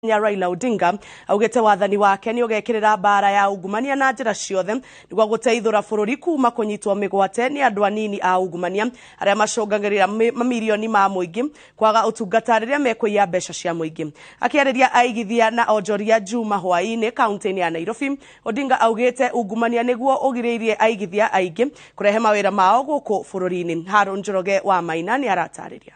Raila Odinga augite wathani wake ni ugekirira mbara ya ungumania na njira ciothe niguo guteithura bururi kuma kunyitwo migwate ni andu anini a ungumania aria macungagirira mamirioni ma muingi kwaga utungata riria mekuiya mbeca cia muingi. Akiariria aigithia na onjoria Juma hwaini kaunti-ini ya Nairobi, Odinga augite ungumania niguo ugiriirie aigithia aingi kurehe mawira mao guku bururi-ini. Harun Njoroge wa Maina ni aratariria.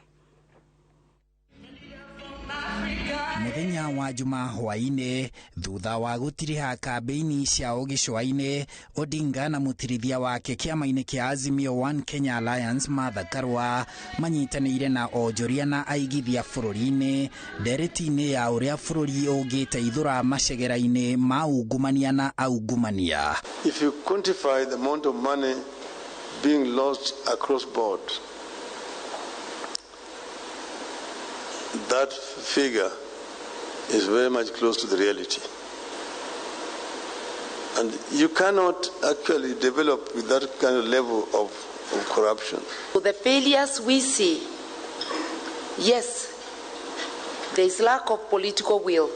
Muthenya wa Juma hwaini thutha wa gutiriha kambeini ciao gicũa-inĩ, Odinga na mutirithia wake kĩama-inĩ kĩa Azimio One Kenya Alliance Martha Karua manyitanĩire na onjoria na aigithia bũrũri-inĩ ndereti-inĩ ya ũrĩa bũrũri ũngĩteithũra macegera-inĩ ma ungumania na aungumania. If you quantify the amount of money being lost across board, that figure is very much close to the reality. And you cannot actually develop with that kind of level of corruption. So the failures we see, yes, there is lack of political will,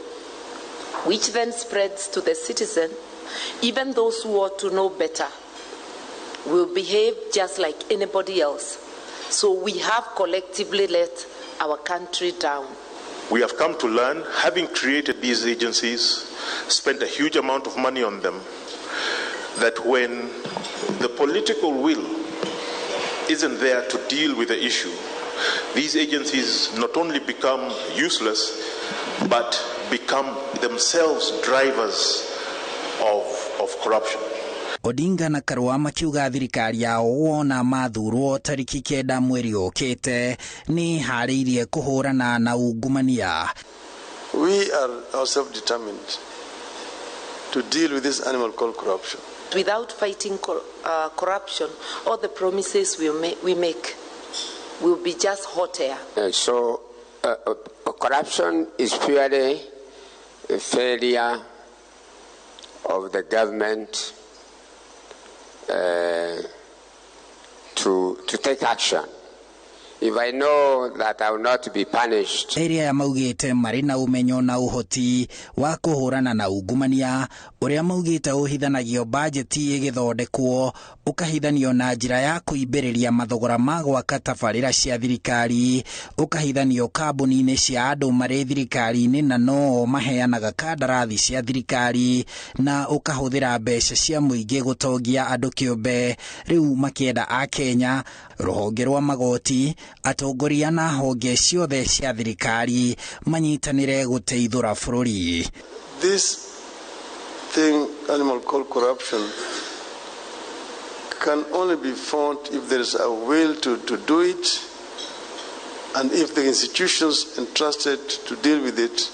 which then spreads to the citizen. Even those who ought to know better will behave just like anybody else. So we have collectively let our country down. We have come to learn, having created these agencies, spent a huge amount of money on them, that when the political will isn't there to deal with the issue, these agencies not only become useless, but become themselves drivers of corruption. Odinga na Karua makiuga thirikari yao wona mathurwo tariki 9 mweri ukite ni harĩirie kũhũrana na ungumania. We are ourselves determined to deal with this animal called corruption. Without fighting corruption, all the promises we make will be just hot air. So corruption is purely a failure of the government to take action. If I know that I will not be punished. Area ya maugite marĩ na umenyo na uhoti wa kũhũrana na ungumania ũrĩa maugite ũhithanagio bajeti ĩgĩthondekwo ũkahithanio na njĩra ya kũimbĩrĩria mathogora ma gwaka tabarĩra cia thirikari, ũkahithanio kambuni-inĩ cia andũ marĩ thirikari-inĩ na no maheanaga kandarathi cia thirikari, na ũkahũthĩra mbeca cia mũingĩ gũtongia andũ kĩũmbe. Rĩu makĩenda a Kenya, rũhonge rwa magoti, atongoria na honge ciothe cia thirikari manyitanĩre gũteithũra bũrũri. This thing, animal called corruption, can only be fought if there is a will to do it, and if the institutions entrusted to deal with it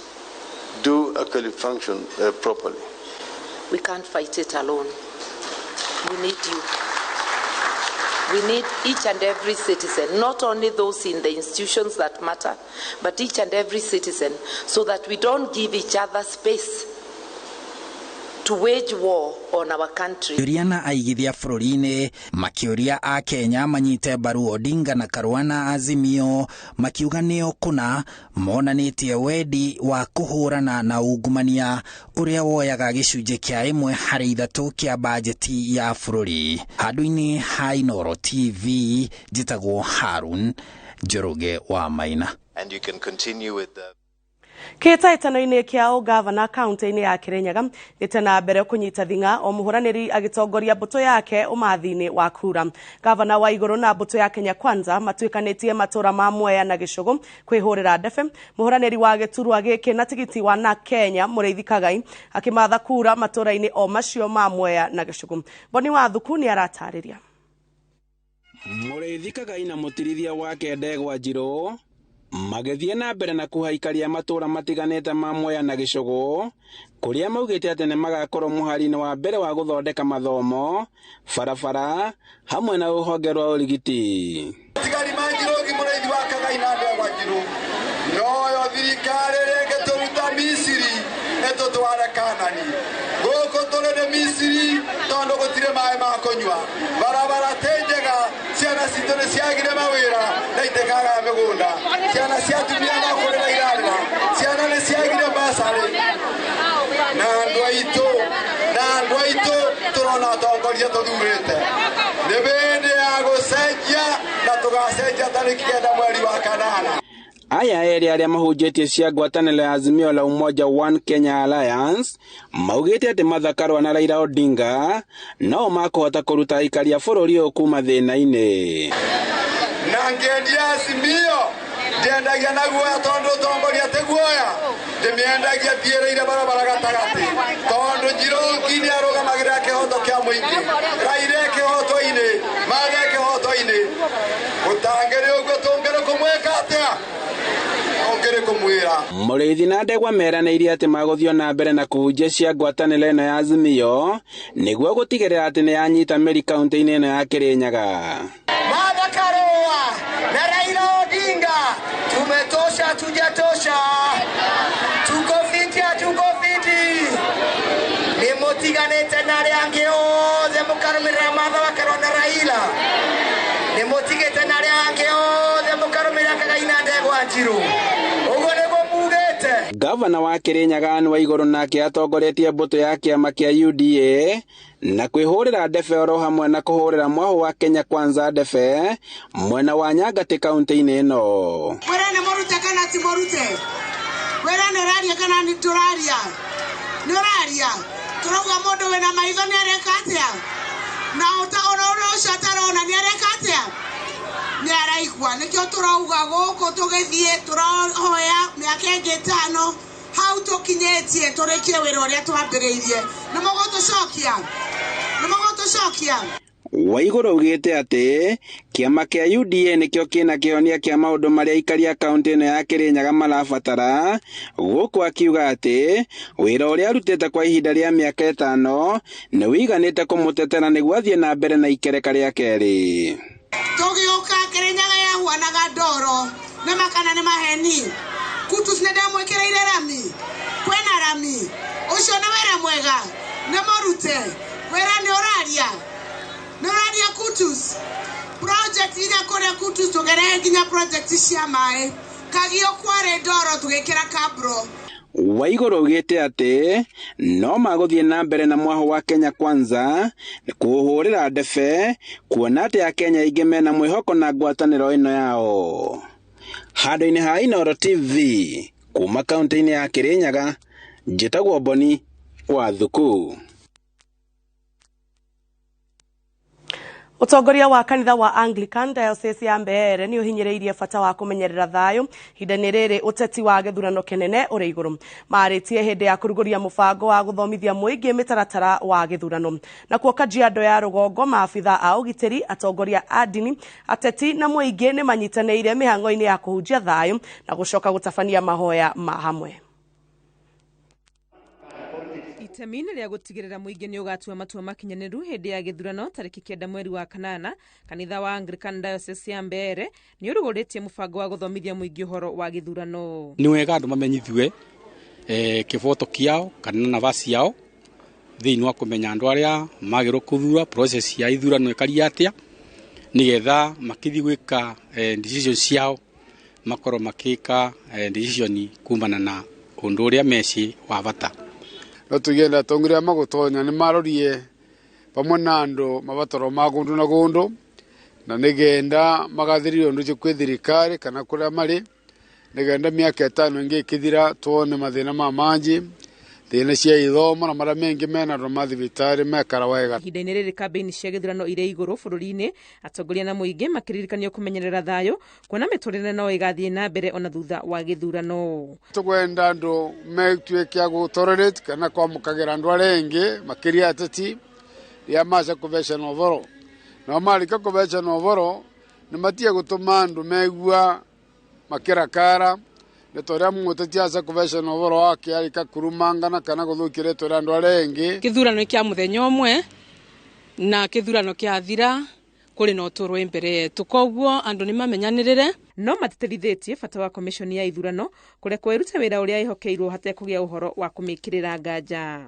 do actually function properly. We can't fight it alone. We need you. We need each and every citizen, not only those in the institutions that matter, but each and every citizen, so that we don't give each other space to wage war on our country. Yuriana aigithia bũrũri-inĩ makĩũria a Kenya manyite mbaru Odinga na Karua na Azimio, makiuga nĩo kũna monanĩtie wendi wa kũhũrana na ungumania ũrĩa woyaga gĩcunjĩ kĩa 1 harĩ 3 kĩa bajeti ya bũrũri. Handũ-inĩ ha Inooro TV, njĩtagwo Harun Njoroge wa Maina. And you can continue with the Kĩhĩtahĩtano-inĩ kĩa ũgavana kaunti-inĩ ya Kirinyaga gĩte na mbere kũnyita thing'a o mũhũranĩri agĩtongoria mbũtũ yake ũmathi-inĩ wa kura. Gavana wa Igũrũ na mbũtũ ya Kenya Kwanza matuĩkanĩtie matũra ma Mwea na Gĩcũgũ kwĩhũrĩra ndebe. Mũhũranĩri wa gĩturwa gĩkĩ na tigiti wa na Kenya Mũrĩithi Kagai akĩmatha kura matũra-inĩ o macio ma Mwea na Gĩcũgũ. Boni wa Thuku nĩ aratarĩria. Mũrĩithi Kagai na mũtirithia wake Ndegwa Njirũ magĩthiĩ na mbere na kũhaikaria matũra matiganĩte ma Mwea na Gĩcũgũ kũrĩa maugĩte atĩ nĩ magakorwo mũhari-inĩ wa mbere wa gũthondeka mathomo, barabara hamwe na rũhonge rwa ũrigiti. Tigari ma Njirũgi Mũrĩithi wa Kagai na Ndegwa Njirũ noyo thirikari ĩrĩa ĩngĩtũruta Misiri ĩtũtware Kanani. Gũkũ tũrĩ nĩ Misiri tondũ gũtirĩ maĩ ma kũnyua, barabara ti njega, ciana Ciana citũ nĩ ciagire mawĩra na itikaga mĩgũnda. Ciana cia atumia no kũrĩra irarĩra. Ciana nĩ ciagire basarĩ. Na andũ aitũ, na andũ aitũ tũrona atongoria tũthurĩte. Nĩ hĩndĩ ya gũcenjia na tũgacenjia tarĩki 9 mweri wa 8. Aya erĩ arĩa mahunjĩtie cia ngwatanĩro ya Azimio la Umoja One Kenya Alliance maugĩte atĩ Martha Karua na Raila Odinga no makũhota kũruta aikari a bũrũri ũyũ kuma thĩna-inĩ. Na ngĩendia Azimio ndiendagia na guoya tondũ ũtongoria ti guoya, ndĩmĩendagia thiĩrĩire barabara gatagatĩ tondũ Njirũngi nĩ arũgamagĩrĩra kĩhoto kĩa mũingĩ, Raila e kĩhoto-inĩ, Martha e kĩhoto-inĩ. Gũtangĩrĩ ũguo tũngĩrĩ kũmwĩka atĩa? Mũrĩithi na Ndegwa meranĩire atĩ magũthiĩ na mbere na kũhunjia cia ngwatanĩro ĩno ya Azimio nĩguo gũtigĩrĩra atĩ nĩ yanyita mĩri kaunti-inĩ ĩno ya Kĩrĩnyaga. Martha Karua na Raila Odinga, tumetosha, tujatosha, tuko fiti, hatuko fiti. Nĩ mũtiganĩte na arĩa angĩ othe mũkarũmĩrĩra Martha Karua na Raila. Nĩ mũtigĩte na arĩa angĩ othe mũkarũmĩrĩra Kagai na Ndegwa Njiru. Ũguo nĩguo mugĩte. Gavana wa Kĩrĩnyaga Anne Waigũrũ nake atongoretie mbũtũ ya kĩama kĩa UDA na kwĩhũrĩra ndebe oro hamwe na kũhũrĩra mwahũ wa Kenya Kwanza ndebe mwena wa Nyangatĩ kaunti-inĩ ĩno. Wĩra nĩ mũrute kana ti mũrute? Wĩra nĩ ũraria kana nĩ tũraria? Nĩ ũraria? Tũrauga mũndũ wĩna maitho nĩ areka atĩa? Na ona ũrĩa ũcio atarona nĩ areka atĩa? Nĩ araigua. Nĩkĩo tũrauga gũkũ tũgĩthiĩ tũrahoya mĩaka ĩngĩ 5 hau tũkinyĩtie tũrĩkie wĩra ũrĩa twambĩrĩirie. Nĩ mũgũtũcokia? Nĩ mũgũtũcokia? Waigũrũ augĩte atĩ kĩama kĩa UDA nĩkĩo kĩna kĩhonia kĩa maũndũ marĩa aikari a kaunti ĩno ya Kĩrĩnyaga marabatara, gũkũ akiuga atĩ wĩra ũrĩa arutĩte kwa ihinda rĩa mĩaka 5 nĩ wĩiganĩte kũmũtetera nĩguo athiĩ na mbere na ikereka rĩa kerĩ. Tũgĩũka Kĩrĩnyaga yahuanaga ndoro, nĩ makana nĩ maheni. Kutus nĩ ndamwĩkĩrĩire rami, kwĩna rami, ũcio nĩ wĩra mwega, nĩ mũrute, wĩra nĩ ũraria. Nĩ ũraria Kutus. Project iria kũrĩa Kutus tũgerehe nginya project cia maĩ. Kagio kwarĩ ndoro tũgĩkĩra kabro. Waigũrũ augĩte atĩ no magũthiĩ na mbere na mwahũ wa Kenya Kwanza kũũhũrĩra ndebe kuona atĩ Akenya aingĩ mena mwĩhoko na ngwatanĩro ĩno yao. Handũ-inĩ ha Inooro TV kuma kaunti-inĩ ya Kĩrĩnyaga, njĩtagwo Boni wa Thuku. Ũtongoria wa kanitha wa Anglican Diocese ya Mbeere nĩ ũhinyĩrĩirie bata wa kũmenyerera thayũ ihinda-inĩ rĩrĩ ũteti wa gĩthurano kĩnene ũrĩ igũrũ. Marĩtie hĩndĩ ya kũrugũria mũbango wa gũthomithia mũingĩ mĩtaratara wa gĩthurano. Nakuo Kajiado ya rũgongo, maabitha a ũgitĩri, atongoria a ndini, ateti na mũingĩ nĩ manyitanĩire mĩhang'o-inĩ ya kũhunjia thayũ na gũcoka gũtabania mahoya ma hamwe. Itemi-inĩ rĩa gũtigĩrĩra mũingĩ nĩ ũgatua matua makinyanĩru hĩndĩ ya gĩthurano tarĩki 9 mweri wa 8, kanitha wa Anglican Diocese ya Mbeere nĩ ũrugũrĩtie mũbango wa gũthomithia mũingĩ ũhoro wa gĩthurano. Nĩ wega andũ mamenyithue kĩboto kĩao kana nafasi yao thĩinĩ wa kũmenya andũ arĩa magĩrĩirwo kũthura, process ya ithurano ĩkaria atĩa nĩgetha makĩthiĩ gwĩka decision ciao makorwo makĩka decision kumana na ũndũ ũrĩa meci wa bata. No tugenda atongoria magutonya nĩ marorie pamwe na andũ mabataro ma kũndũ na kũndũ na nĩgenda magathĩrĩrio ũndũ ũcio kwĩ thirikari kana kũrĩa marĩ nĩgenda mĩaka 5 ĩngĩ ĩkĩthira tuone mathĩna ma manji thĩna cia ithomo na marĩa mengĩ mena andũ ma thibitarĩ mekara wega. Ihinda-inĩ rĩrĩ kambĩini cia gĩthurano irĩ igũrũ bũrũri-inĩ, atongoria na mũingĩ makĩririkanio kũmenyerera thayũ kuona mĩtũrĩre no ĩgathiĩ na mbere ona thutha wa gĩthurano. Tũkwenda andũ metuĩke a gũ-tolerate kana kwamũkagĩra andũ arĩa angĩ makĩria ateti rĩrĩa maca kũbecana ũboro, nao marĩkia kũbecana ũboro nĩ matige gũtũma andũ megua makĩrakara nĩ ta ũrĩa mũteti aca kũbecana ũboro wake arĩka kũrumangana kana gũthũkia rĩtwa rĩa andũ arĩa angĩ. Kĩthurano kĩa mũthenya ũmwe na kĩthurano kĩathira kũrĩ na ũtũũro wĩ mbere yetu, koguo andũ nĩ mamenyanĩrĩre. No matĩtĩrithĩtie bata wa komishoni ya ithurano kũrekwo ĩrute wĩra ũrĩa ĩhokeirwo hatekũgĩa ũhoro wa kũmĩkĩrĩra nganja.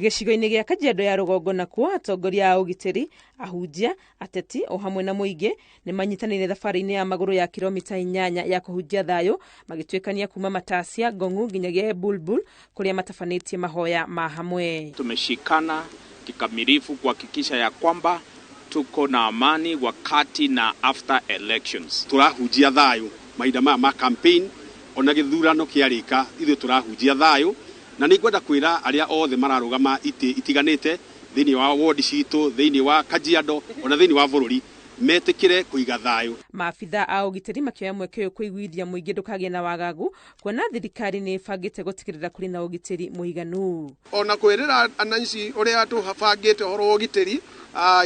Gĩcigo-inĩ gĩa Kajiado ya rũgongo nakuo, atongoria a ũgitĩri, ahunjia, ateti o hamwe na mũingĩ nĩ manyitanĩire thabarĩ-inĩ ya magũrũ ya kilomita 8 ya kũhunjia thayũ, magĩtuĩkania kuma Matasia, Ngong'u nginyagia Bulbul kũrĩa matabanĩtie mahoya ma hamwe. Tumeshikana kikamilifu kuhakikisha ya kwamba tuko na amani wakati na after elections. Turahunjia thayo mahinda maya ma campaign, ona gĩthurano kĩarĩka ithuĩ turahunjia thayo, na nĩ ngwenda kwĩra arĩa othe mararũgama itĩ itiganĩte thĩinĩ wa ward citũ, thĩinĩ wa Kajiado, ona thĩinĩ wa bũrũri, metĩkĩre kũiga thayũ. Maabitha a ũgitĩri makĩoya mweke ũyũ kũiguithia mũingĩ ndũkagĩe na wagagu, kuona thirikari nĩ ĩbangĩte gũtigĩrĩra kũrĩ na ũgitĩri mũiganu. Ona kwĩrĩra ananchi ũrĩa tũbangĩte ũhoro wa ũgitĩri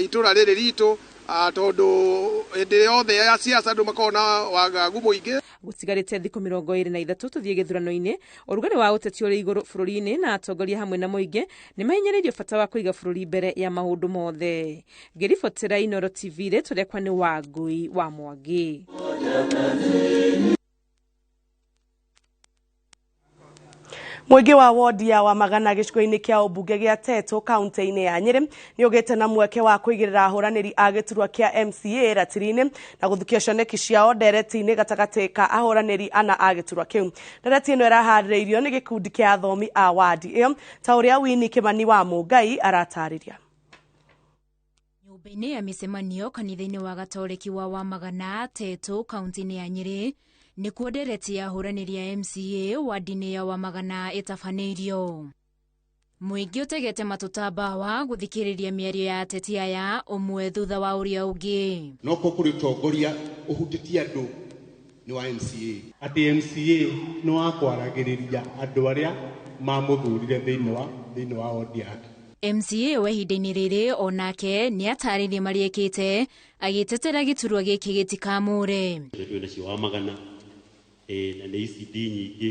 itũra rĩrĩ ritũ, tondũ hĩndĩ yothe ya siasa andũ makoragwo na wagagu mũingĩ. Gũtigarĩte thikũ 23 tũthiĩ gĩthurano-inĩ, ũrugarĩ wa ũteti ũrĩ igũrũ bũrũri-inĩ, na atongoria hamwe na mũingĩ nĩ mahinyĩrĩirio bata wa kũiga bũrũri mbere ya maũndũ mothe. Ngĩribotera Inooro TV, rĩtwa rĩakwa nĩ Wangui wa Mwangi. Mũingĩ wa wodi ya Wamagana gĩcigo-inĩ kĩa ũmbunge gĩa Teto kaunti-inĩ ya Nyĩrĩ nĩ ũgĩte na mweke wa kũigĩrĩra ahũranĩri a gĩturwa kĩa MCA ratiri-inĩ na gũthukia cioneki ciao ndereti-inĩ gatagatĩ ka ahũranĩri ana a gĩturwa kĩu. Ndereti ĩno ĩraharĩrĩirio nĩ gĩkundi kĩa athomi a wadi ĩyo, ta ũrĩa Winnie Kimani wa Mũngai aratarĩria. Nyũmba-inĩ ya mĩcemanio kanitha-inĩ wa Gatoreki wa Wamagana Teto kaunti-inĩ ya Nyĩrĩ nĩkuo ndereti ya ahũranĩri a MCA wadi-inĩ ya Wamagana ĩtabanĩirio. Mũingĩ ũtegete matũ mbawa gũthikĩrĩria mĩario ya ateti aya ũmwe thutha wa ũrĩa ũngĩ. No ko kũrĩ ũtongoria ũhutĩtie andũ nĩ wa MCA. Atĩ MCA nĩ wa kwaragĩrĩria andũ arĩa mamũthurire thĩinĩ wa wodi yake. MCA wa ihinda-inĩ rĩrĩ onake nĩ atarĩrie marĩa ekĩte agĩtetera gĩturwa gĩkĩ gĩtikamũre. Twĩ nacio Wamagana na nĩ ECD nyingĩ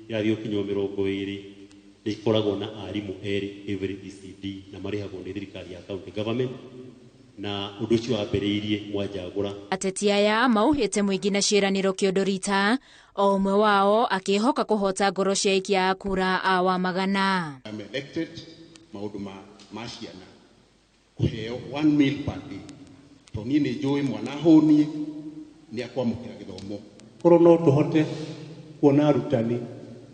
irathiĩ gũkinywo 20 nĩ ikoragwo na arimũ erĩ every ECD na marĩhagwo nĩ thirikari ya county government, na ũndũ ũcio wambĩrĩirie Mwanjagũra. Ateti aya mauhĩte mũingĩ na ciĩranĩro kĩondo rita, o ũmwe wao akĩhoka kũhota ngoro cia aikia a kura a Wamagana. I'm elected maũndũ ma ciana kũheo 1 meal per day, tondũ niĩ nĩ njũĩ mwana ahũniĩ nĩ akwamũkĩra gĩthomo. Korwo no tũhote kuona arutani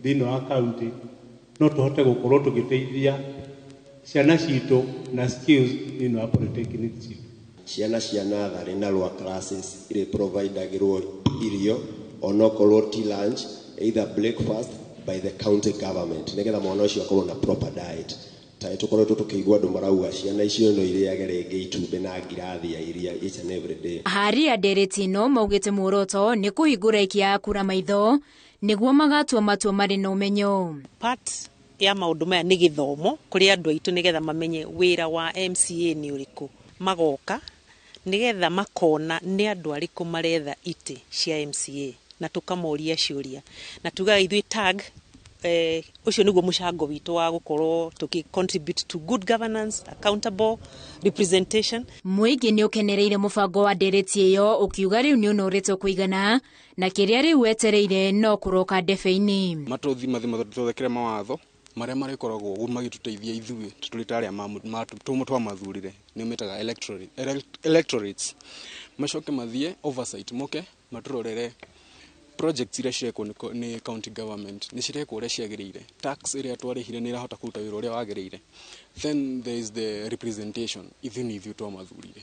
thĩinĩ wa kaunti, no tũhote gũkorwo tũgĩteithia ciana citũ na skills thĩinĩ wa polytechnic citũ. Ciana cia natharĩ na lower classes iria providagĩrwo irio onokorwo ti lunch, either breakfast by the county government, nĩgetha mwana ũcio akorwo na proper diet. Ta tũkoretwo tũkĩigua andũ marauga ciana icio no irĩage rĩngĩ itumbĩ na ngirathi ya iria each and every day. Ahari a ndereti ĩno maugĩte muoroto nĩ kũhingũra aikia a kura maitho nĩguo magatua matua marĩ na ũmenyo. Part ya maũndũ maya nĩ gĩthomo kũrĩ andũ aitũ nĩgetha mamenye wĩra wa MCA nĩ ũrĩkũ, magoka nĩgetha makona nĩ andũ arĩkũ maretha itĩ cia MCA, na tũkamoria ciũria na tugaga ithuĩ tag ũcio nĩguo mũcango witũ wa gũkorwo tũkĩ contribute to good governance, accountable representation. Mũingĩ nĩ ũkenereire mũbango wa ndereti ĩyo ũkiuga rĩu nĩ ũnorĩtwo kũigana na kĩrĩa rĩu wetereire no kũroka ndebe-inĩ. Matũthi mathondekere mawatho marĩa marĩkoragwo magĩtũteithia ithuĩ tũrĩ ta arĩa twamathurire, nĩo metaga electorates, macoke mathiĩ oversight moke matũrorere projects iria cirekwo nĩ county government nĩ cirekwo ũrĩa ciagĩrĩire, tax ĩrĩa twarĩhire nĩ ĩrahota kũruta wĩra ũrĩa wagĩrĩire. Then there is the representation, ithuĩ nĩ ithuĩ twamathurire,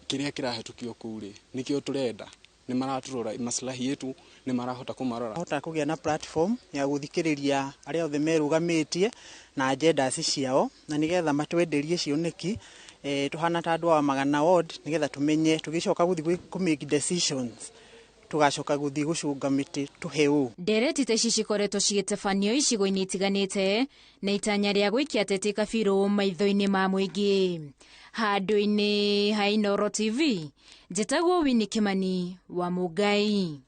kĩrĩa kĩrahĩtũkio kũu rĩ nĩkĩo tũrenda, nĩ maratũrora maslahi yetu, nĩ marahota kũmarora. Hota kũgĩa na platform ya gũthikĩrĩria arĩa othe merũgamĩtie na agendas ciao, na nĩgetha matwenderie cioneki tũhana ta andũ a Wamagana ward, nĩgetha tũmenye tũgĩcoka gũthiĩ kũ make decisions tugacoka guthi gucunga miti tuhe ũ. Ndereti ta ici cikoretwo cigĩtabanio icigo-inĩ itiganĩte na itanya rĩa gũikia ateti kabirũ maitho-inĩ ma mũingĩ. Handũ-inĩ ha Inooro TV, njĩtagwo Winnie Kimani wa Mũngai.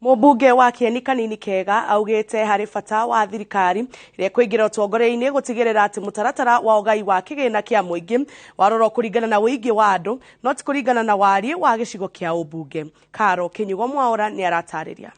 Mũmbunge wa Kĩeni Kanini Kega augĩte harĩ bata wa thirikari ĩrĩa ĩkũingĩra ũtongoria-inĩ gũtigĩrĩra atĩ mũtaratara wa ũgai wa kĩgĩna kĩa mũingĩ warorwo kũringana na ũingĩ wa andũ no ti kũringana na wariĩ wa gĩcigo kĩa ũmbunge. Karo Kĩnyugo Mwaura nĩ aratarĩria.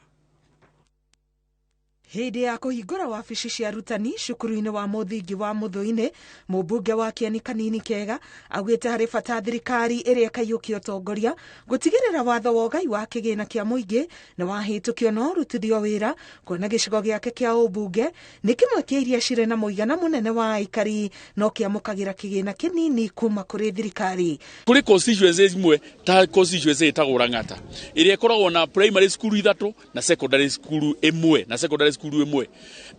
Hĩndĩ ya kũhingũra wabici cia arutani cukuru-inĩ wa mũthingi wa Mũthũinĩ, mũmbunge wa Kĩeni Kanini Kega augĩte harĩ bata thirikari ĩrĩa ĩkaiyũkia ũtongoria gũtigĩrĩra watho wa ũgai wa kĩgĩna kĩa mũingĩ nĩ wahĩtũkio na ũrutithio wĩra, kuona gĩcigo gĩake kĩa ũmbunge nĩ kĩmwe kĩa iria cirĩ na mũigana mũnene wa aikari no kĩamũkagĩra kĩgĩna kĩnini kuma kũrĩ thirikari. Kũrĩ constituency imwe ta constituency ĩtagwo Lang'ata ĩrĩa ĩkoragwo na primary school 3 na secondary school 1 na secondary school 1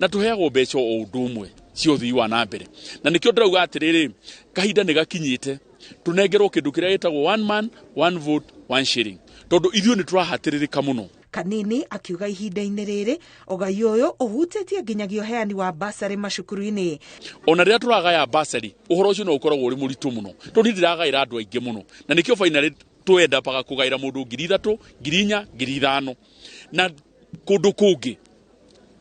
na tũheagwo mbeca o ũndũ ũmwe cia ũthii wa na mbere, na nĩkĩo ndĩrauga atĩrĩrĩ, kahinda nĩ gakinyĩte tũnengerwo kĩndũ kĩrĩa gĩtagwo one man one vote one shilling, tondũ ithuĩ nĩ tũrahatĩrĩrĩka mũno. Kanini akiuga ihinda-inĩ rĩrĩ ũgai ũyũ ũhutĩtie nginyagia ũheani wa basarĩ macukuru-inĩ. Ona rĩrĩa tũragaya basarĩ ũhoro ũcio no ũkoragwo ũrĩ mũritũ mũno, tondũ niĩ ndĩragaĩra andũ aingĩ mũno, na nĩkĩo finally twenda paga kũgaĩra mũndũ 3,000, 4,000, 5,000, na kũndũ kũngĩ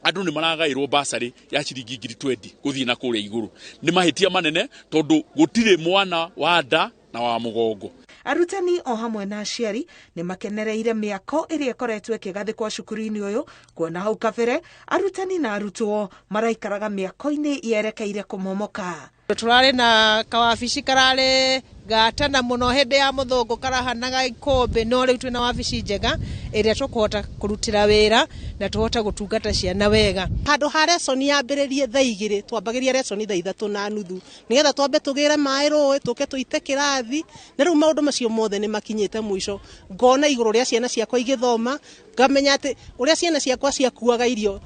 andũ nĩ maragaĩrwo basarĩ ya ciringi 20,000 gũthiĩ na kũrĩa igũrũ. Nĩ mahĩtia manene tondũ gũtirĩ mwana wa nda na wa mũgongo. Arutani o hamwe na aciari nĩ makenereire mĩako ĩrĩa ĩkoretwo ĩkĩgathĩkwo cukuru-inĩ ũyũ, kuona hau kabere arutani na arutwo maraikaraga mĩako-inĩ yerekeire kũmomoka. Tũrarĩ na kawabici kararĩ gatana mũno hĩndĩ ya mũthũngũ karahanaga ikũmbĩ, no rĩu twĩna wabici njega ĩrĩa tũkũhota kũrutĩra wĩra na tũhote gũtungata ciana wega. Handũ ha lesson yambĩrĩrie thaa 2 twambagĩria lesson thaa 3:30 nĩgetha twambe tũgĩre maĩ rũĩ tũke tũite kĩrathi, na rĩu maũndũ macio mothe nĩ makinyĩte mũico. Ngona igũrũ rĩa ciana ciakwa igĩthoma, ngamenya atĩ ũrĩa ciana ciakwa ciakuaga irio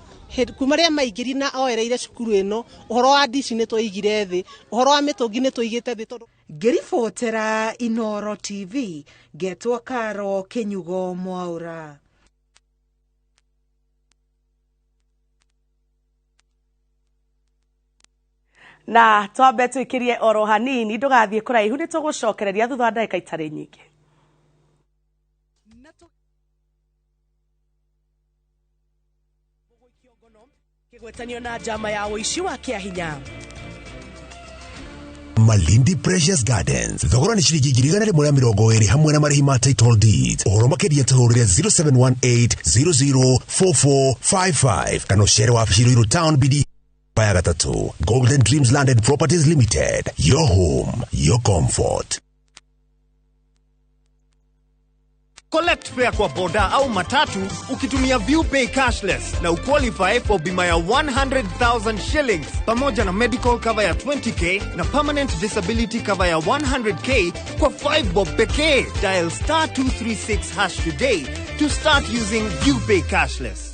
kuma rĩa maingĩri na oereire cukuru ĩno, ũhoro wa ndici nĩ twaigire thĩ, ũhoro wa mĩtũngi nĩ tũigĩte thĩ tondũ. Ngĩribotera Inooro TV ngetwo Karo Kĩnyugo Mwaura. Na twambe tũikĩrie oro hanini, ndũgathiĩ kũraihu, nĩ tũgũcokereria thutha wa ndagĩka itarĩ nyingĩ. Kĩgwetanio na njama ya ũici wa kĩahinya. Malindi Precious Gardens thogora nĩ ciringi 120 hamwe na marĩhi ma title deeds. Ũhoro makĩria tũhũrĩre 0718004455 kana ũcere wabici Ruiru Town BD ya 3. Golden Dreams Land and Properties Limited, your home, your comfort. Collect fare kwa boda au matatu ukitumia ViewPay cashless na uqualify for bima ya 100,000 shillings pamoja na medical cover ya 20k na permanent disability cover ya 100k kwa 5 bob pekee. Dial *236# today to start using ViewPay cashless.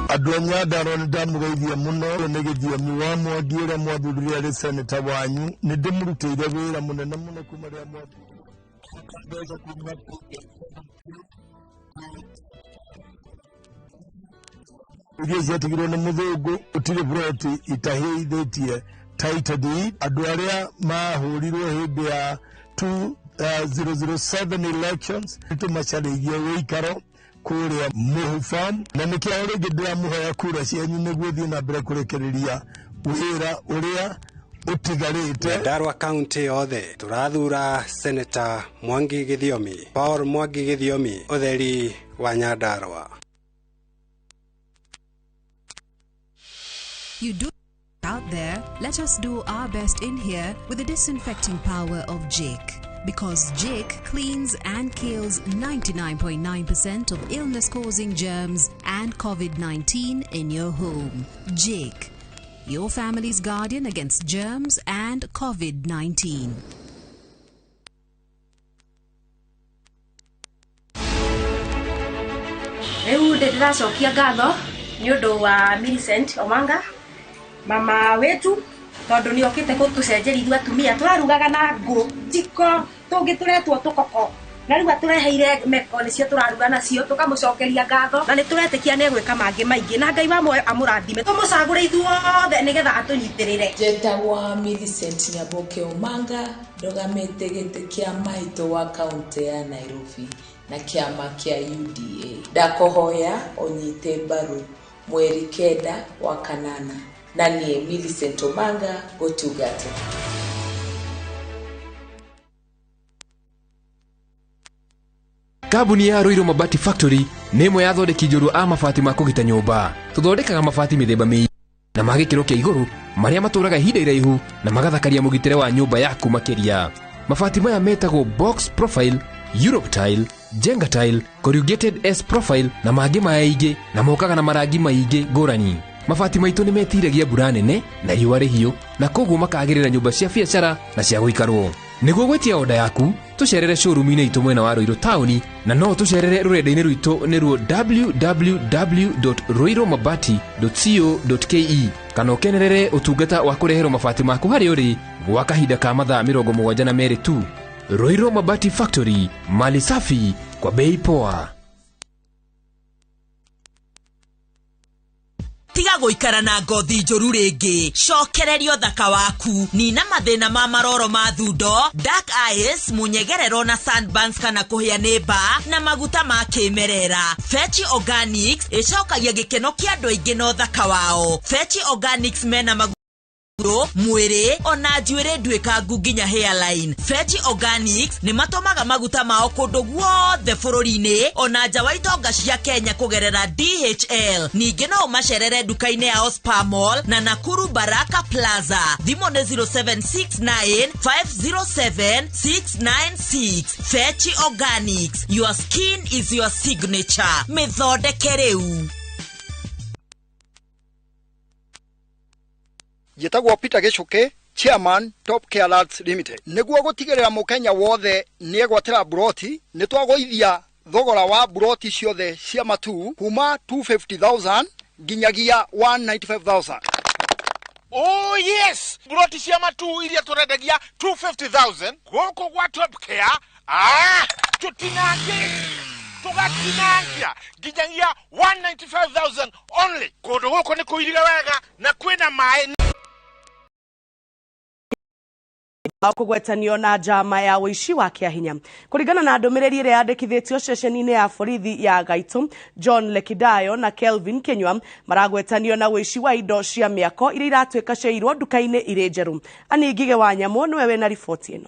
Andũ a Nyandarua nĩ ndamũgeithia mũno nĩ Gĩthiomi wa Mwangi ũrĩa mwathurire arĩ seneta wanyu, nĩ ndĩmũrutĩire wĩra mũnene mũno kuma rĩrĩa iria ciatigirwo nĩ mũthũngũ, gũtirĩ buroti itahĩithĩtie title deed. Andũ arĩa mahũrirwo hĩndĩ ya 2007 elections nĩtũmacarĩirie ũikaro kũrĩa Mũhu Farm, na nĩkĩo rĩngĩ ndĩramũhoya kura cianyu nĩguo thiĩ na mbere kũrĩkĩrĩria wĩra ũrĩa ũtigarĩte. Nyandarua County yothe tũrathura Senator Mwangi Gĩthiomi, Paul Mwangi Gĩthiomi, ũtheri wa Nyandarua. You do out there, let us do our best in here with the disinfecting power of Jik. Because Jik cleans and kills 99.9% of illness-causing germs and COVID-19 in your home. Jik, your family's guardian against germs and COVID-19. Rĩu ndĩracokia ngatho nĩ ũndũ wa Millicent Omanga, mama wetu, tondũ nĩ okĩte gũtũcenjeria ithuĩ atumia tũrarugaga na ngũ jiko tũngĩ tũretwo tũkoko, na rĩu atũreheire meko nĩcio tũraruga nacio, tũkamũcokeria ngatho na nĩ tũretĩkia nĩ egwĩka mangĩ maingĩ, na Ngai wa muoyo amũrathime, tũmũcagũre ithuothe nĩgetha atũnyitĩrĩre. Njetagwo Millicent Nyaboke Omanga, ndũgamĩte gĩtĩ kĩa maitũ wa kaunti ya Nairobi na kĩama kĩa UDA. Ndakũhoya ũnyite mbaru mweri 9 wa kanana, na niĩ Millicent Omanga gũtungata. Kambuni ya Ruiru Mabati Factory nĩ ĩmwe ya athondeki njorua a mabati ma kũgita nyũmba. Tũthondekaga mabati mĩthemba mĩingĩ na ma gĩkĩro kĩa igũrũ marĩa matũraga ihinda iraihu na magathakaria mũgitĩre wa nyũmba yaku makĩria. Mabati maya metagwo box profile, Europe tile, Jenga tile, corrugated S profile na mangĩ maingĩ na mokaga na marangi maingĩ ngũrani. Mabati maitũ nĩ metiragia mbura nene na riũa rĩhiũ na koguo makagĩrĩra nyũmba cia biacara na cia gũikarwo. Nĩguo gwĩtia oda yaku, tũcerere showroom-inĩ itũ mwena wa Ruiru taũni na no tũcerere rũrenda-inĩ rwitũ nĩruo www.ruirumabati.co.ke kana ũkenerere ũtungata wa kũreherwo mabati maku harĩa ũrĩ gwa kahinda ka mathaa 72 tu. Ruiru Mabati Factory, mali safi kwa bei poa. Tiga gũikara na ngothi njũru rĩngĩ, cokereria ũthaka waku. Nina mathĩna ma maroro ma thundo, dark eyes, mũnyegerero na sunburns kana kũhĩa nĩ mbaa na maguta ma kĩmerera. Fetch Organics ĩcokagia gĩkeno kĩa andũ aingĩ na ũthaka wao. Fetch Organics mena maguta mwĩrĩ ona njuĩrĩ nduĩkangu nginya hairline. Fetch Organics nĩ matũmaga maguta mao kũndũ guothe bũrũri-inĩ ona nja wa itonga cia Kenya kũgerera DHL. Ningĩ no ũmacerere nduka-inĩ yao Spa Mall na Nakuru Baraka Plaza. Thimũ nĩ 0769 507 696. Fetch Organics, your skin is your signature. Mĩthondeke rĩu. Njĩtagwo Peter Gichuki, Chairman Top Care Lands Limited. Nĩguo gũtigĩrĩra mũkenya wothe nĩegwatĩra buroti, nĩtwagũithia thogora wa buroti ciothe cia Matuu kuma 250,000 nginyagia 195,000. Oh yes, buroti cia Matuu iria tũrendagia 250,000 gũkũ gwa Top Care, tũtinangie tũgatinangia nginyagia 195,000 only. Kũndũ gũkũ nĩ kũirige wega na kwĩna maĩ. Kũgwetanio na njama ya ũici wa kĩahinya. Kũringana na ndũmĩrĩri ĩrĩa yandĩkithĩtio ceceni-inĩ ya borithi ya Gaitũ, John Lekidayo na Kelvin Kinyua maragwetanio na ũici wa indo cia mĩako iria iratuĩka ciairwo nduka-inĩ irĩ njerũ. Ani Ngige wa Nyamũ nĩwe wĩna riboti ĩno.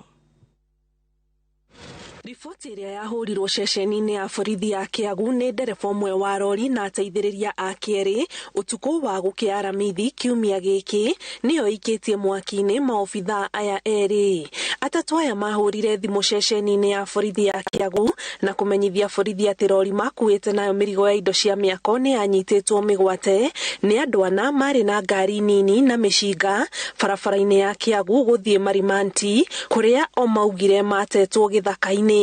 Riboti ĩrĩa yahũrirwo ceceni-inĩ ya borithi ya Kĩagu nĩ ndereba ũmwe wa rori na ateithĩrĩria ake erĩ ũtukũ wa gũkĩa Aramithi kiumia gĩkĩ nĩyo ĩikĩtie mwaki-inĩ maobithaa aya erĩ. Atatũ aya mahũrire thimũ ceceni-inĩ ya borithi ya Kĩagu na kũmenyithia borithi atĩ rori makuĩte nayo mĩrigo ya indo cia mĩako nĩ yanyitĩtwo mĩgwate nĩ andũ ana marĩ na ngari nini na mĩcinga barabara-inĩ ya Kĩagu gũthiĩ Marimanti kũrĩa o maugire matetwo gĩthaka-inĩ.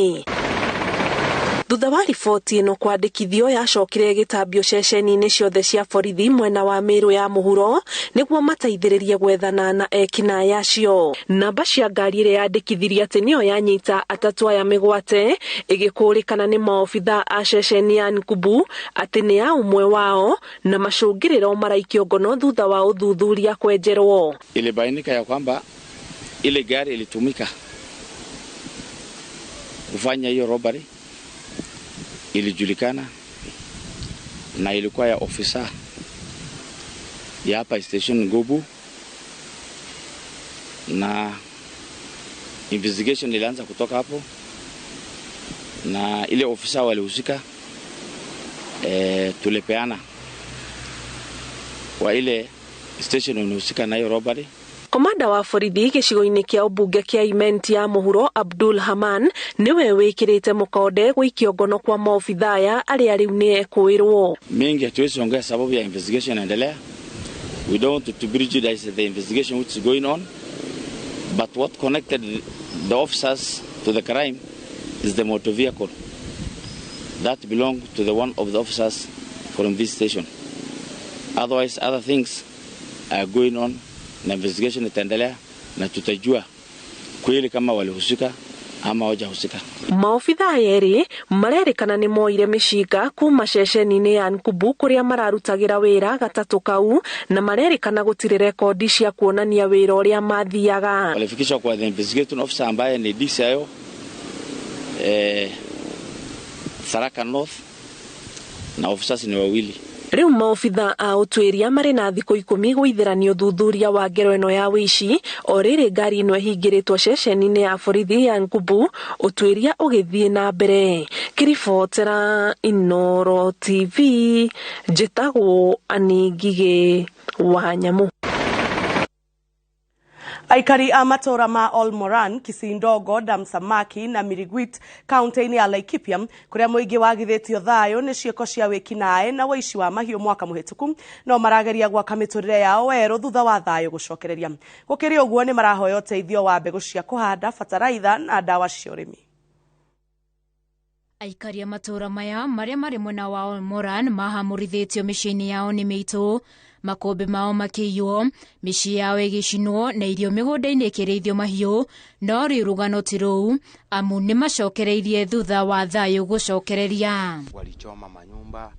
Thutha wa riboti ĩno kwandĩkithio yacokire ĩgĩtambio ceceni-inĩ ciothe cia borithi mwena wa Meru ya mũhuro nĩguo mateithĩrĩrie gwethana na ekinaĩ acio. Namba cia ngari ĩrĩa yandĩkithirie atĩ nĩyo yanyita atatũ aya mĩgwate ĩgĩkũrĩkana nĩ maobithaa a ceceni ya Nkubu atĩ nĩ ya ũmwe wao na macũngĩrĩro maraikio ngono thutha wa ũthuthuria kwenjerwo. Ilibainika ya kwamba ile gari ilitumika kufanya hiyo robbery, ilijulikana na ilikuwa ya ofisa ya hapa station Ngubu, na investigation ilianza kutoka hapo, na ile ofisa walihusika tulipeana kwa ile station inahusika na hiyo robbery. Komanda wa borithi gĩcigo-inĩ kĩa ũmbunge kĩa Imenti ya mũhuro Abdul Haman nĩwe wĩkĩrĩte mũkonde gũikio ngono kwa maobithaa aya arĩa rĩu nĩ ekũĩrwo. Mingi hatuwezi ongea sababu ya investigation inaendelea. We don't want to prejudice the investigation which is going on, but what connected the officers to the crime is the motor vehicle that belonged to the one of the officers from this station. Otherwise, other things are going on na investigation itaendelea na tutajua kweli kama walihusika ama hawajahusika. Maobithaa erĩ marerĩkana nĩ moire mĩcinga kuma ceceni-inĩ ya Nkubu kũrĩa mararutagĩra wĩra gatatũ kau na marerĩkana gũtirĩ rekondi cia kuonania wĩra ũrĩa mathiaga. Walifikishwa kwa the investigating officer ambaye ni DCIO Tharaka North na officers ni wawili. Rĩu maobitha a ũtuĩria marĩ na thikũ 10 gũithĩrania ũthuthuria wa ngero ĩno ya wĩici. O rĩrĩ ngari ĩno ĩhingĩrĩtwo ceceni-inĩ ya borithi ya Nkubu, ũtuĩria ũgĩthiĩ na mbere. Ngĩribotera Inooro TV, njĩtagwo Annie Ngigĩ wa Nyamu. Aikari a matũra ma Olmoran, Kisindogo, Damsamaki na Mirigwit kaunti-inĩ ya Laikipia kũrĩa mũingĩ wagithĩtio thayũ nĩ ciĩko cia wĩkinaĩ na wũici wa mahiũ mwaka mũhĩtũku no marageria gwaka mĩtũrĩre yao werũ thutha wa thayũ gũcokereria. Gũkĩrĩ ũguo nĩ marahoya ũteithio wa mbegũ cia kũhanda, bataraitha na ndawa cia ũrĩmi. Aikari a matũra maya marĩa marĩ mwena wa Olmoran mahamũrithĩtio mĩciĩ-inĩ yao nĩ mĩitũ, makũmbĩ mao makĩiywo, mĩciĩ yao ĩgĩcinwo na irio mĩgũnda-inĩ ĩkĩrĩithio mahiũ. No rĩu rũgano ti rũu, amu nĩ macokereirie thutha wa thayũ gũcokereria. Walichoma manyumba,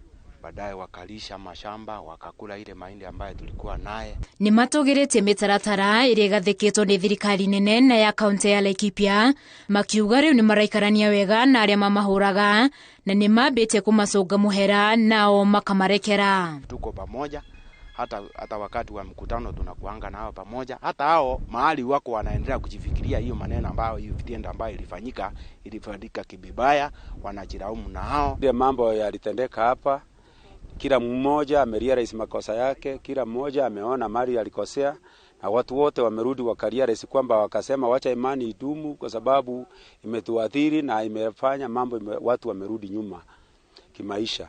baadaye wakalisha mashamba, wakakula ile mahindi ambayo tulikuwa naye. Nĩ matũgĩrĩtie mĩtaratara ĩrĩa ĩgathĩkĩtwo nĩ thirikari nene na ya kaunti ya Laikipia, makiuga rĩu nĩ maraikarania wega na arĩa mamahũraga na nĩ mambĩtie kũmacũnga mũhera nao makamarekera. Tuko pamoja, hata wakati wa mkutano tunakuanga nao pamoja. Hata hao mahali wako wanaendelea kujifikiria hiyo maneno ambayo hiyo vitendo ambayo ilifanyika kibibaya, wanajilaumu na hao. Ile mambo yalitendeka hapa, kila mmoja amerealize makosa yake, kila mmoja ameona mali alikosea, na watu wote wamerudi wakarealize kwamba wakasema wacha imani idumu kwa sababu imetuathiri na imefanya mambo watu wamerudi nyuma kimaisha.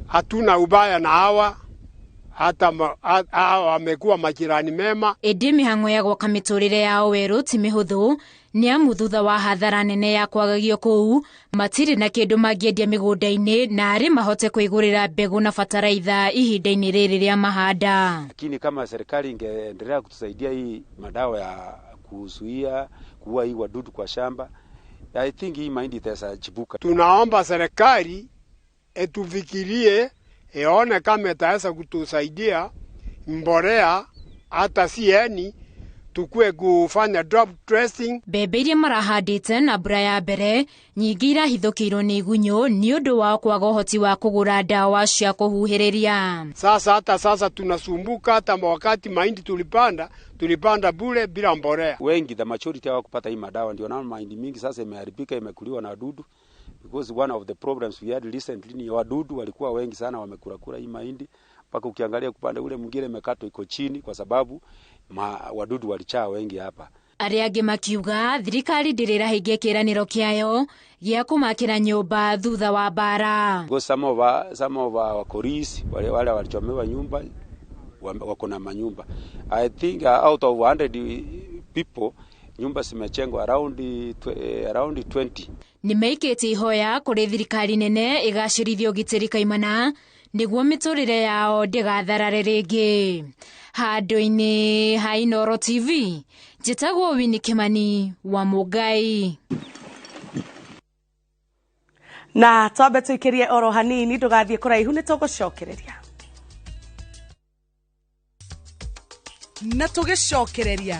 Hatuna ubaya na hawa, hata hawa wamekuwa majirani mema. Ĩndĩ mĩhang'o ya gwaka mĩtũrĩre yao werũ ti mĩhũthũ, nĩ amu thutha wa hathara nene ya kwagagio kũu matirĩ na kĩndũ mangĩendia mĩgũnda-inĩ na arĩ mahote kwĩgũrĩra mbegũ na bataraitha ihinda-inĩ rĩrĩ rĩa mahanda. Lakini kama serikali ingeendelea kutusaidia hii madawa ya kuzuia kuua hii wadudu kwa shamba, I think hii mahindi itachibuka. Tunaomba serikali etufikirie, eone kama itaweza kutusaidia mbolea hata sieni tukue kufanya drop dressing. Mbembe iria marahandĩte na mbura ya mbere nyingĩ irahithũkĩirwo nĩ igunyũ nĩ ũndũ wa kwaga ũhoti wa kũgũra ndawa cia kũhuhĩrĩria. Sasa hata sasa tunasumbuka, hata wakati mahindi tulipanda bure bila mbolea. Wengi the majority hawakupata hii madawa, ndio naona mahindi mingi sasa imeharibika, imekuliwa na wadudu. Because one of the problems we had recently ni wadudu walikuwa wengi sana wamekurakura hii mahindi, mpaka ukiangalia kupande ule mwingine imekatwa iko chini kwa sababu wadudu walichaa wengi hapa. Arĩa angĩ makiuga thirikari ndĩrĩrahingia kĩĩranĩro kĩayo gĩa kũmakĩra nyũmba thutha wa mbara. Because some of our colleagues wale walichomewa nyumba wako na manyumba. I think out of 100 people nyumba zimejengwa around 20. Nĩmaikĩtie ihoya kũrĩ thirikari nene ĩgacĩrithie ũgitĩri kaimana nĩguo mĩtũrĩre yao ndĩgatharare rĩngĩ. Handũ-inĩ ha Inooro TV, njĩtagwo Winnie Kimani wa Mũngai. Na twambe tũikĩrie oro hanini, ndũgathiĩ kũraihu nĩ tũgũcokereria. Na tũgĩcokereria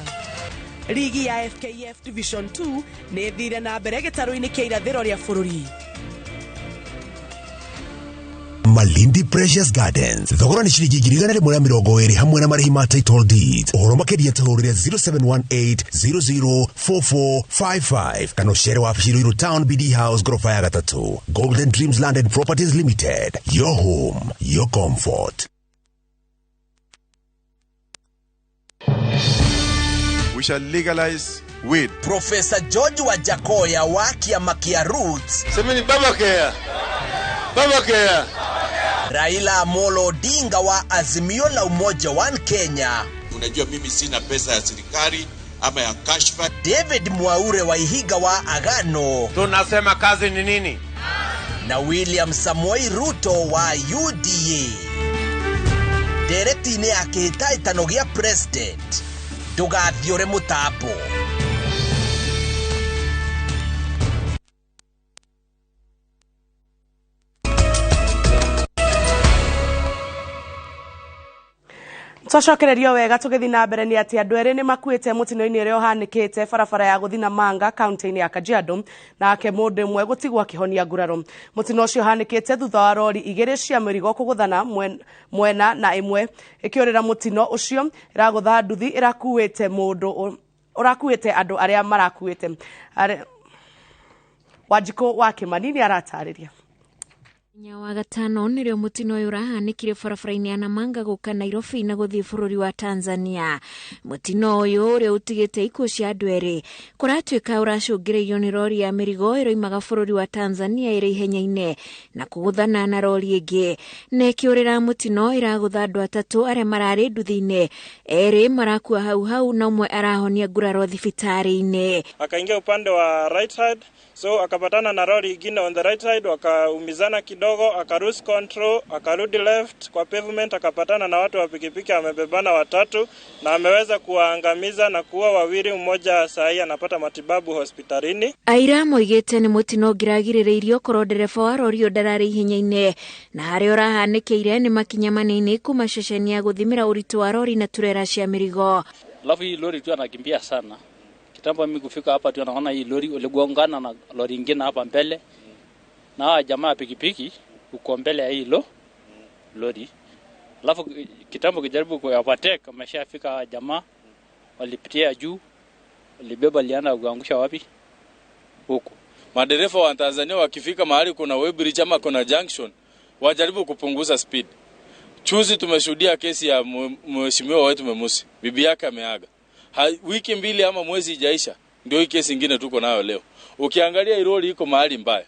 Ligi ya FKF Division 2 nĩ ĩthire na mbere gĩtarũ-inĩ kĩa irathĩro rĩa bũrũri. Malindi Precious Gardens thogora nĩ ciringi 120 hamwe na marĩhi ma title deed. Ũhoro makĩria tũhũrĩre 0718004455 kana ũcere wabici Ruiru Town BD House gorofa ya 3. Golden Dreams Land and Properties Limited, your home, your comfort. We shall legalize weed. Professor George Wajakoya wa kiama kia Roots. Semeni baba kea. Baba kea. Raila Amolo Odinga wa Azimio la Umoja One Kenya. Unajua mimi sina pesa ya serikali ama ya kashfa. David Mwaure wa Ihiga wa Agano. Tunasema kazi ni nini? Na William Samoei Ruto wa UDA. Ndereti-inĩ ya kĩhĩtahĩtano gĩa president, ndũgathiũre mũtambo. Twacokererio wega tũgĩthiĩ na mbere nĩ atĩ andũ erĩ nĩ makuĩte mũtino-inĩ ũrĩa ũhanĩkĩte barabara ya gũthiĩ Namanga kaunti-inĩ ya Kajiado, nake mũndũ ũmwe gũtigwo akĩhonia nguraro. Mũtino ũcio ũhanĩkĩte thutha wa rori igĩrĩ cia mĩrigo kũgũthana mwena na ĩmwe ĩkĩũrĩra mũtino ũcio ĩragũtha nduthi ĩrakuĩte mũndũ ũrakuĩte andũ arĩa marakuĩte. Wanjikũ wa Kĩmani nĩ aratarĩria. Mũthenya wa gatano nĩrĩo mũtino ũyũ ũrahanĩkire barabara-inĩ ya Namanga gũka Nairobi na gũthiĩ bũrũri wa Tanzania. Mũtino ũyũ ũrĩa ũtigĩte ikuũ cia andũ erĩ kũratuĩka ũracũngĩrĩirio nĩ rori ya mĩrigo ĩroimaga bũrũri wa Tanzania ĩrĩ ihenya-inĩ na kũgũthana na rori ĩngĩ na ĩkĩũrĩra mũtino ĩragũtha andũ atatũ arĩa mararĩ nduthi-inĩ, erĩ marakua hau hau na ũmwe arahonia nguraro thibitarĩ-inĩ. Akaingia upande wa right side, so akapatana na lori ingine on the right side, wakaumizana kidogo, akaruse control, akarudi left kwa pavement, akapatana na watu wa pikipiki amebebana watatu na ameweza kuwaangamiza na kuua wawili, mmoja sahi anapata matibabu hospitalini. Aira moigĩte nĩ mũtino ũngĩragirĩrĩirio korwo ndereba wa rori ũyũ ndararĩ ihenya-inĩ na harĩa ũrahanĩkĩire nĩ makinya manini kuma ceceni ya gũthimĩra ũritũ wa rori na turera cia mĩrigo. Alafu hii lori tu anakimbia sana. Kitambo mimi kufika hapa tu naona hii lori uligongana na lori nyingine hapa mbele. Na hawa jamaa pikipiki uko mbele ya hilo lori. Alafu kitambo kijaribu ku overtake ameshafika hawa jamaa walipitia juu, walibeba liana kuangusha wapi? Huko. Madereva wa Tanzania wakifika mahali kuna weighbridge ama kuna junction wajaribu kupunguza speed. Chuzi tumeshuhudia kesi ya mheshimiwa wetu Memusi, bibi yake ameaga. Wiki mbili ama mwezi ijaisha ndio hii kesi nyingine tuko nayo leo. Ukiangalia lori iko mahali mbaya,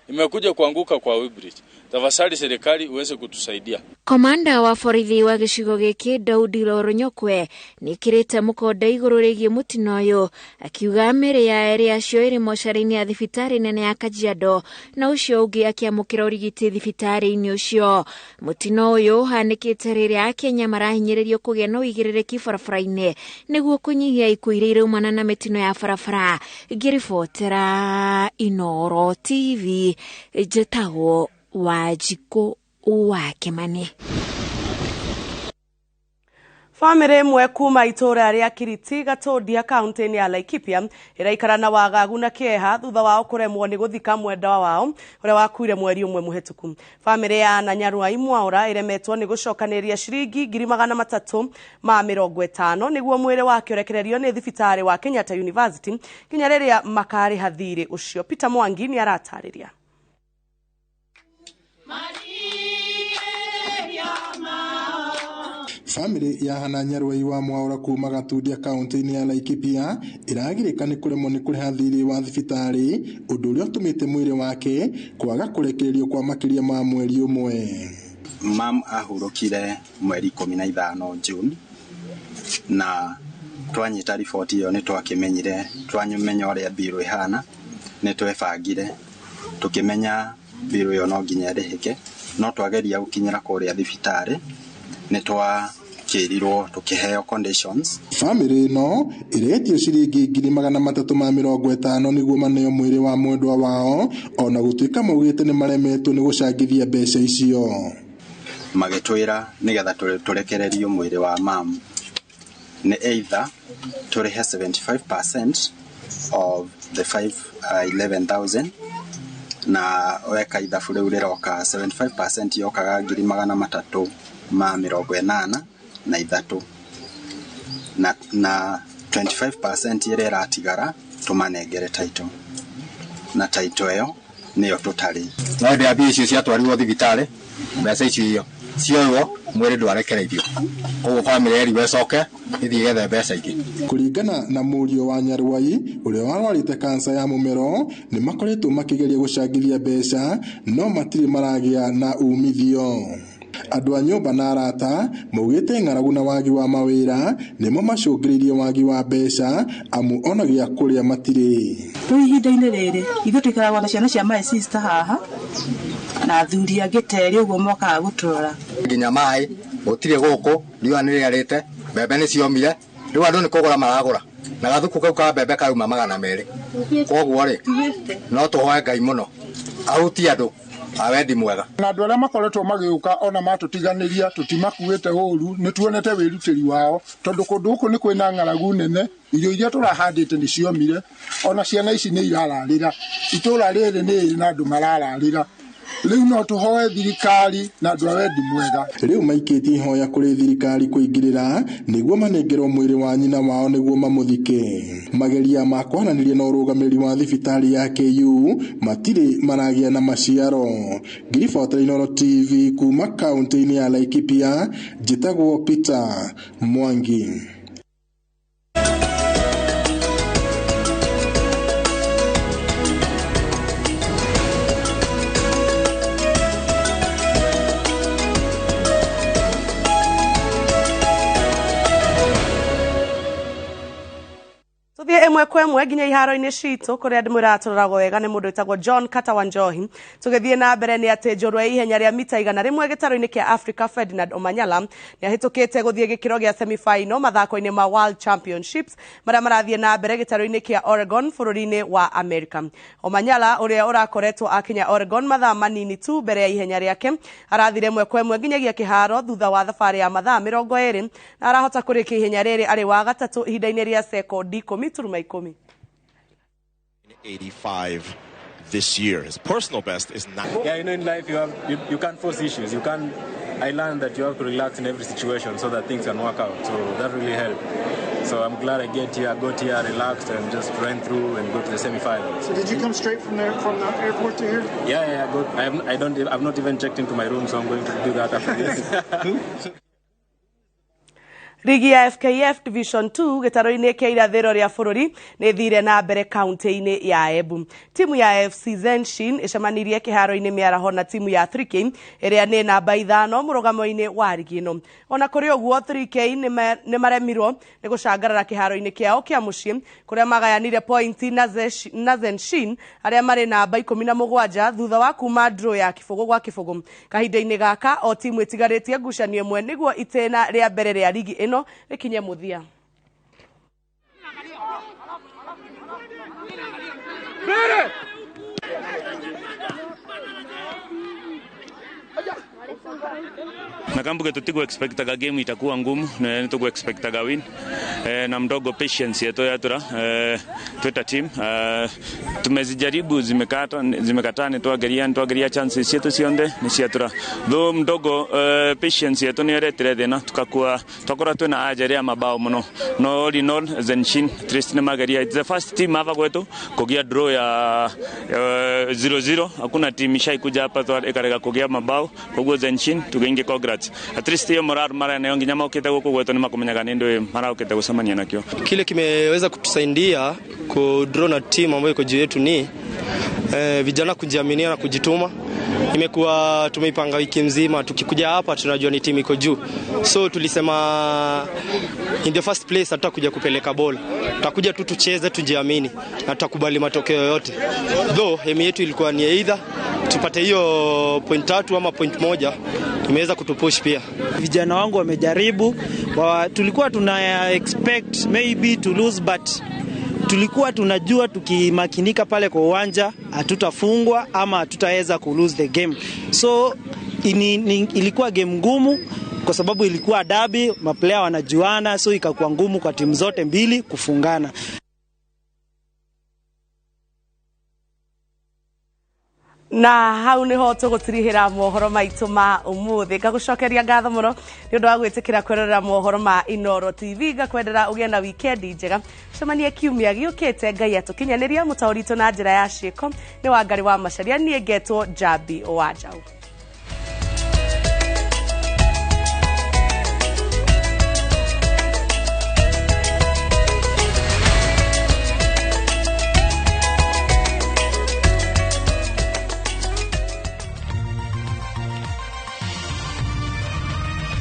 imekuja kuanguka kwa weighbridge. Tafadhali serikali uweze kutusaidia. Komanda wa borithi wa gĩcigo gĩkĩ Daudi Loronyokwe nĩkĩrĩte mũkonde igũrũ rĩgiĩ mũtino ũyũ akiuga mĩrĩ ya erĩ acio ĩrĩ mocarĩ-inĩ ya thibitarĩ nene ya Kajiado na ũcio ũngĩ akĩamũkĩra ũrigiti thibitarĩ-inĩ ũcio. Mũtino ũyũ ũhanĩkĩte rĩrĩa Akenya marahinyĩrĩrio kũgĩa na ũigĩrĩrĩki barabara-inĩ nĩguo kũnyihia ikuũ iria iraumana na mĩtino ya barabara. Ngĩribotera Inooro TV njĩtagwo Wanjikũ wa Kĩmani. Famĩlĩ ĩmwe kuma itũũra rĩa Kiriti Gatũndia kaunti-inĩ ya Laikipia ĩraikara na wagagu na kĩeha thutha wao kũremwo nĩ gũthika mwendwa wao ũrĩa wakuire mweri ũmwe mũhĩtũku. Famĩlĩ ya Nanyarwai Mwaũra ĩremetwo nĩ gũcokanĩrĩria ciringi 350 nĩguo mwĩrĩ wake ũrekererio nĩ thibitarĩ wa Kenyatta University nginya rĩrĩa makarĩha thirĩ ũcio. Peter Mwangi nĩ aratarĩria. Famĩlĩ ya Hana Nyarwai wa Mwaũra kuma Gatundia kaunti-inĩ ya Laikipia ĩragirĩka nĩ kũremwo nĩ kũrĩha thirĩ wa thibitarĩ ũndũ ũrĩa ũtũmĩte mwĩrĩ wake kwaga kũrekererio kwa makĩria ma mweri ũmwe. Mam ahurũkire mweri 15 June na twanyita riboti ĩyo nĩ twakĩmenyire, twamenya ũrĩa mbirũ ĩhana, nĩ twebangire tũkĩmenya mbirũ ĩyo no nginya ĩrĩhĩke, no twageria gũkinyĩra kũrĩa thibitarĩ nĩ twakĩrirwo tũkĩheo conditions. Famĩlĩ ĩno ĩretio ciringi 350 nĩguo maneo mwĩrĩ wa mwendwa wao ona gũtuĩka maugĩte nĩ maremetwo nĩ gũcangithia mbeca icio. Magĩtwĩra nĩgetha tũrekererio mwĩrĩ wa mam nĩ either tũrĩhe 75% of the 511,000 na weka ithabu rĩu rĩroka 75% yokaga 383 na 25% ĩrĩa ĩratigara tũmanengere title na title ĩyo nĩyo tũtarĩ. No hĩndĩ ya mbia icio ciatwarirwo thibitarĩ mbeca icio cioywo mwĩrĩ ndwarekereirio, koguo bamĩrĩ yerirwo ĩcoke ĩthiĩ ĩgethe mbeca ingĩ. Kũringana na mũriũ wa Nyarwai ũrĩa warwarĩte kansa ya mũmero nĩ makoretwo makĩgeria gũcangithia mbeca no matirĩ maragĩa na umithio. Andũ a nyũmba na arata maugĩte ng'aragu na wagi wa mawĩra nĩmo macũngĩrĩirie wagi wa mbeca amu ona gĩa kũrĩa matirĩ. Rĩu ihinda-inĩ rĩrĩ ithuĩ tũikaragwo na ciana cia my sister haha na athuri angĩ terĩ ũguo mokaga gũtũrora. Nginya maĩ gũtirĩ gũkũ, riũa nĩ rĩarĩte, mbembe nĩ ciomire, rĩu andũ nĩ kũgũra maragũra na gathuku kau ka mbembe kauma 200. Koguo rĩ no tũhoe Ngai mũno ahutie andũ A wendi mwega. Na andũ arĩa makoretwo magĩũka ona matũtiganĩria tũtimakuĩte ũru, nĩ tuonete wĩrutĩri wao, tondũ kũndũ gũkũ nĩ kwĩna ng'aragu nene, irio iria tũrahandĩte nĩ ciomire, ona ciana ici nĩ irararĩra, itũra rĩrĩ nĩ rĩrĩ na andũ marararĩra. Rĩu no tũhoe thirikari na andũ a wendi mwega. Rĩu maikĩtie ihoya kũrĩ thirikari kũingĩrĩra nĩguo manengerwo mwĩrĩ wa nyina wao nĩguo mamũthike. Mageria ma kwaranĩria na ũrũgamĩrĩri wa thibitarĩ ya KU matirĩ maragĩa na maciaro. Ngiribota Inooro TV kuma kaunti-inĩ ya Laikipia, njĩtagwo Peter Mwangi. Tuthie ĩmwe kwa ĩmwe nginya iharo-inĩ citũ kũrĩa ndĩmwĩraga tũroragwo wega nĩ mũndũ wĩtagwo John Kata wa Njohi. Tũgĩthiĩ na mbere nĩ atĩ njorua ya ihenya rĩa mita 100 gĩtarũ-inĩ kĩa Africa Ferdinand Omanyala nĩ ahĩtũkĩte gũthiĩ gĩkĩro gĩa semi-final mathako-inĩ ma World Championships marĩa marathiĩ na mbere gĩtarũ-inĩ kĩa Oregon bũrũri-inĩ wa America. Omanyala ũrĩa ũrakoretwo akinya Oregon mathaa manini tu mbere ya ihenya rĩake arathire ĩmwe kwa ĩmwe nginyagia kĩharo thutha wa thabarĩ ya mathaa 20 na arahota kũrĩkia ihenya rĩrĩ arĩ wa gatatũ ihinda-inĩ rĩa sekondi 10.10. 85 this year. His personal best is 9. Yeah, you know, in life you can't force issues. You can't. I learned that you have to relax in every situation so that things can work out. So that really helped. So I'm glad I got here relaxed and just ran through and got to the semi-final. So did you come straight from there, from the airport to here? Yeah, I got. I've not even checked into my room, so I'm going to do that after this. Rigi ya FKF Division 2 gĩtarũ-inĩ kĩa irathĩro rĩa bũrũri nĩ ĩthire na mbere kaunti-inĩ ya Embu. Timu ya FC Zenshin ĩcemanirie kĩharo-inĩ mĩaraho na timu ya 3K ĩrĩa nĩ namba 5 mũrũgamo-inĩ wa rigi ĩno. Ona kũrĩ ũguo 3K nĩ maremirwo nĩ gũcangarara kĩharo-inĩ kĩao kĩa mũciĩ kũrĩa magayanire pointi na Zenshin arĩa marĩ namba 17 thutha wa kuma draw ya 0-0. Kahinda-inĩ gaka o timu ĩtigarĩtie ngucanio ĩmwe nĩguo itĩna rĩa mbere rĩa rigi ĩno rĩkinye mũthia. Nakambuke tutiku expectaga game itakuwa ngumu na nituku expectaga win na mdogo patience yetu yatura tweta team tumezijaribu zimekataa nitwageria chances yetu cionde ni ciatura though mdogo patience yetu ni eretire thina tukakuwa twakora twina ajeria mabao muno no all in all Zenshin Trist ni mageria. It's the first team hapa kwetu kugia draw ya 0-0. Hakuna team ishaikuja hapa ikarega kugia mabao koguo Zenshin tugeinge congrats. At least hiyo moral mara nayo nginya maukite guku gwetu ni makumenyaga ni ndu maraukite gucemania nakio. Kile kimeweza kutusaidia ku draw na team ambayo iko juu yetu ni vijana kujiaminia na kujituma. Imekuwa tumeipanga wiki mzima, tukikuja hapa tunajua ni timu iko juu. So tulisema in the first place hatutakuja kupeleka ball. Tutakuja tu tucheze, tujiamini na tutakubali matokeo yote. Though aim yetu ilikuwa ni either tupate hiyo point 3 ama point 1, imeweza kutupush pia. Vijana wangu wamejaribu, tulikuwa tuna expect maybe to lose but tulikuwa tunajua tukimakinika pale kwa uwanja hatutafungwa ama hatutaweza ku lose the game. So ilikuwa game ngumu kwa sababu ilikuwa derby, maplayer wanajuana, so ikakuwa ngumu kwa timu zote mbili kufungana. Na hau niho tugutirihira mohoro maitu ma umuthi. Ngagucokeria ngatho muno ni undu wa gwitikira kwirorera mohoro ma Inooro TV. Ngakwendera ugie na wikendi njega, cemanie kiumia giukite. Ngai atukinyaniria mutauritu na njira ya ciiko. Ni Wangari wa Macharia, nie ngetwo Njambi wa Njau.